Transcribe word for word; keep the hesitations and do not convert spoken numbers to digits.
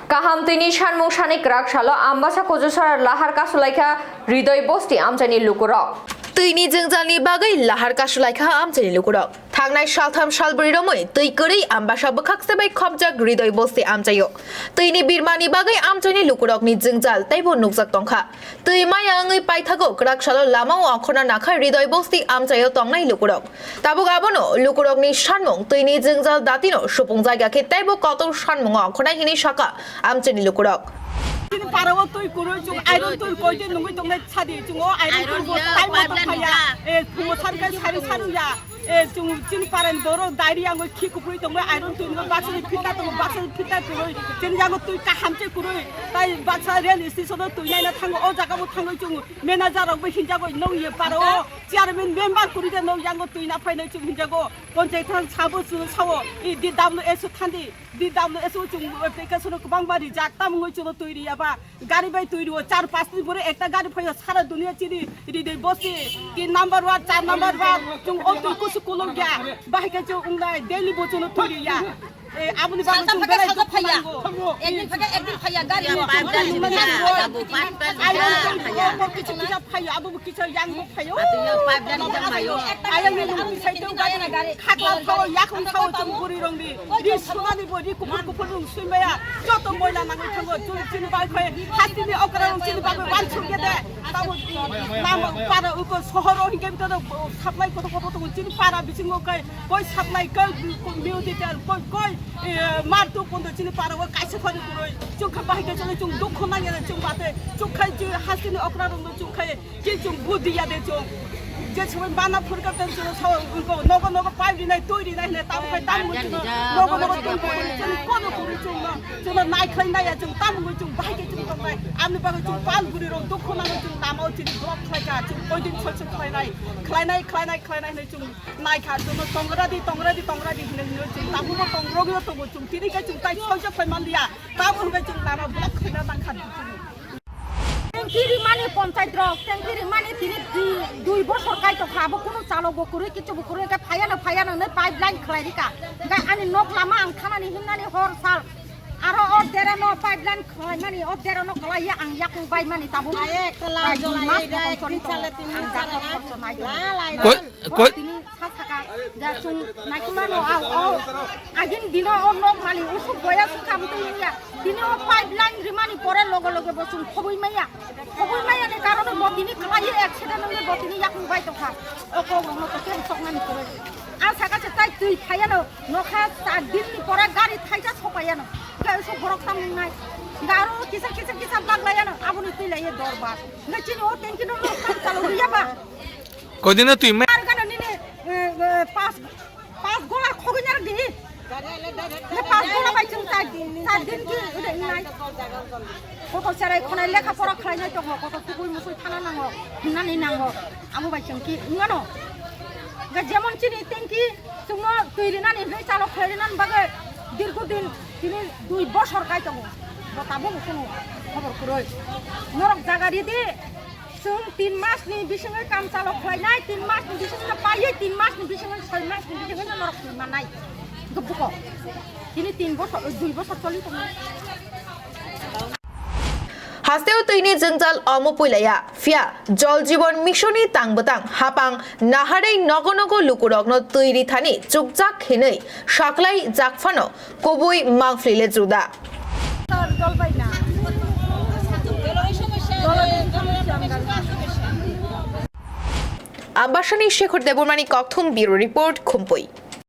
Kaham twini sanmung sani kwrak salo Ambasa Kujusara lahar kasulaikha Ridoi bosti amchaini lukurok. Twini jwngjalni bagwi lahar kasulaikha amchaini lukurok. Thangnai saltham salbrwi romwi twi kwrwi Ambasa bwkhak sebai khopjak Ridoi bosti amchaio. Twini birmani bagwi amchaini lukurokni jwngjal teibo nukjak tongkha. Twi maya wngwi paithago kwrak salo lama o ongkhorna nakha Ridoi bosti amchaio tongnai lukurok. Tabuk abono lukurokni sanmung twini jwngjal datino supung jaiga khe teibo kotor sanmungo ongkhornai hinwi sakha amchaini lukurok. Chini parao twi kwrwi, chwng iron twi koi din nungwi tongnai sadi, chwng o iron twi bo time moto phaiya. E, phungo sari kai sari saru ya. E, chwng chini parani borok diary yango khi kuphuri tongwi iron twi no baksa ni phita tongo, baksa ni phita kwrwi. Chini yango twi kaham se kwrwi. Tai baksa rail station o twi naina thango, o jaga bo thangwi chwng manager rok bo hinjago, nong ye parao chairman member kwrwi de nong yango twi na phainai chwng hinjago. Ponchayat thang sabo chwng sao, e, D W S o thandi. D W S o chwng application o kwbangma rijak, tamo wngwi chwngno twi riya ba? Gari bai twi rio, char panch din pore ekta gari phaio, sara dunia chini Ridoi bosti, tin number ward, char number ward, chwng o twi kusu kuluk ya, bahai khe chwng wngnai, daily bo chwngno twi riya. Eh, aboni bagwi chwng belai dukhu nango. Ekdin phaiya, ekdin phaiya, gari no chwng twi nungmani nango. Iron twi rio, bo kichu kichu phaio, abo bo kichu yang bo phaio. Ayang ni nungni side o gari khakla thao, yakung thao chwng buri rong di. Ri sunani bo, ri kuphur kuphur rong sui maya. Joto moila nangwi thango, chwng chini bai phai, hasteni okra rong chini bagwi wansuk ye de. Tamo lama para uko sohor o hinkhe bito supply koto koto tongo, chini para bisingo kai, koi supply kai, koi new detail, koi, koi, eh, mar tu kondo chini para o kaisa khani kuroi. Chwng kha bahai khe chwng dukhu nangya chwng bate, chwng khai chwng hasteni okra rong chwng khai. Ki chwng budi ya de chwng. Je chwng bana phurka ten chwng sao ko nogo nogo pipe rinai, twi rinai hwnwi tam khai tam mo chwng nogo nogo twi ko chwng kono kuri chwng no. Chwng no nai khlai nai ya chwng tam mo chwng bahai ke chwng tong nai. Amni bagwi chwng pal buri rok dukhu nangwi chwng tamo chini block khlai ka chwng koi din chwng chwng khlai nai. Khlai nai, khlai nai, khlai nai hwnwi chwng nai kha chwng no tongra di, tongra di, tongra di hwnwi hwnwi chwng tamo mo tong rok yo tongo chwng tini khe chwng tai soi jok khlai man liya. Tamo hwnwi chwng lama block khlai na tang kha chwng. Tengki rimani ponchait rok, tengki rimani tini dui, dui bosor kai tongkha, abo kunu chalo bo kwrwi, kichu bo kwrwi, hwnkhe phaiya no, phaiya no hwnwi pipeline khlai rika. Hwnkhe ani nok lama ang thanani himnani hor sal. Aro o dera no pipeline khlaimani, o dera no kwlaiya ang yakung baimani tabuk. Aye, kwlai, bai dui mas jolai, mo dai, tong choli tin sale, tongo. Tin ang sale, jakor na. Khorcho nai. La, la, la. Koi, koi. Tini sa saka, ja chwng naikhe mano, au, au. Agin dino o nok mali usuk boya sukha bwtwi wngya. Tini o pipeline rimani pore loge loge bo chwng khobwi maya. Khobwi maya ni karone bo tini kwlaiwi accident wngwi bo tini yakung bai tongkha. O kok rokno to tei soknani kwrwi. Ang saka se tai twi phaiya no, nokha char din ni pore gari thaisa sopaiya no. Khe so borok tam wngnai. Garo kisa kisa kisa baglaiya no, aboni twi laiya dorbar. Nge chini o tengki no nok tam chalo riya ba. Kodino twi mai. Ar gana nini, eh, eh, pas Pas gola khogwi narwk di. Ne pas gola bai chwng char, char din ki ude nai. Koto cherai khonai lekha pora khlainai tongo, koto tugui musui thana nango, hinani nango. Amo bai chwng ki wngano. Ga jemon chini tengki chwngno twi rinani hwnwi chalo khlai rinani bagwi dirgo din tini dui bosor kai tongo. Bo tabuk chwng khobor kwrwi. Norok jaga ridi. Chwng tin mas ni bisingwi kam chalo khlainai, tin mas ni bisingwi no paiwi, tin mas ni bisingwi, soi mas ni bisingwi no norok twi mannai. Gubuk o. Tini tin bosor, dui bosor choli tongo. Hasteo twini jwngjal omo puilaya, phiya Jol Jeevan Mission ni tang bwtang hapang naharwi nogo nogo lukurokno twi rithani chukjak hinwi saklai jak phano kubui mangphli le juda. Ambasani Shekhar Debbarmani kokthum, Bureau Report, Khumpui.